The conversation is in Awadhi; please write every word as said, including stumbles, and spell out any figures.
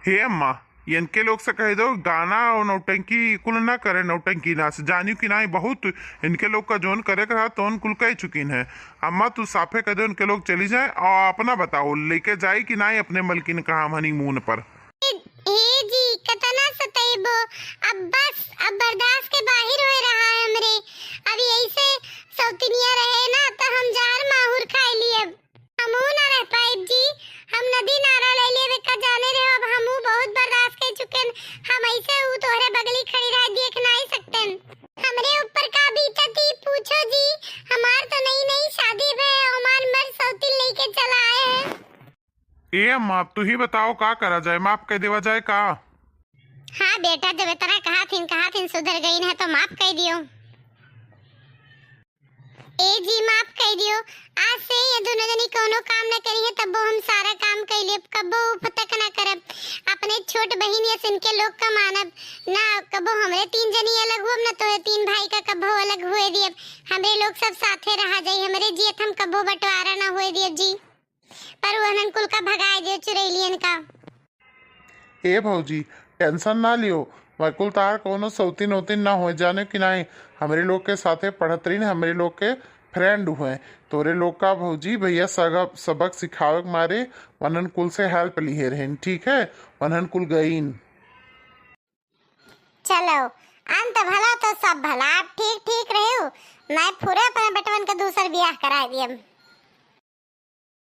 हे अम्मा, इनके लोग से कह दो, गाना और नौटंकी कुल ना करे, नौटंकी नाच, जानियो कि नाई, बहुत इनके लोग का जोन करे के रहा, तोन कुल कह चुकिन है। अम्मा, तू साफे कह दो, इनके लोग चली जाए और अपना बताओ, लेके जाई कि नाई अपने मलकिन का हम honeymoon पर। हे जी, कतना सतैबो, अब बस, अब बर्दाश्त के बाहर होए रहा है हमरे। अब यही से सौतिनिया रहे ना, तो हम जहर माहुर खाए लिए। अब हमहू ना रह पाइब जी, हम नदी नारा ले लेबे का जाने रहे, अब हमहू बहुत बर्दाश्त कर चुकेन। हम ऐसे ऊ तोहरे बगली खड़ी रह देख नाई सकतेन। हमरे ऊपर का बीतत ई पूछो जी, हमार तो नई नई शादी भे, हमार मर सौतिन लेके चला आए हैं। ए अम्मा, अब तू ही बताओ, का करा जाए, माफ कर देवा जाए का? हाँ बेटा, जब इतना कहा थिन, कहा थिन सुधर गई है तो माफ कर दियो। ए जी, माफ कर दियो। आज से ये दोनों जनी कोनो काम न करी है, तब्बो हम सारा काम कर लेब, कब्बो उफ तक ना करब। अपने छोट बहिन या इनके लोग का मानब ना, कब्बो हमरे तीन जनी अलग हुअब ना, तोहे तीन भाई का कब्बो अलग हुए दियब। हमरे लोग सब साथे रहा जाई, हमरे जियत हम कब्बो बंटवारा ना हुए दियब जी। पर वहनन कुल का भगाए दियो चुरैलियन का। ए भौजी, tension ना लियो, वैकुल तार कौनो सौतीन ओतीन ना होए, जाने कि नाई, हमरे लोग के साथे पढ़त रही, हमरे लोग के friend हुए। तोरे लोग का भौजी भैया सगब-, सबक सिखावे के मारे वनन कुल से help लिहे रहन, ठीक है? वनन कुल गईन। चलो, अंत भला तो सब भला, आप ठीक ठीक रहो, मैं पूरे अपने बेटवन के दूसर बियाह करा दियम।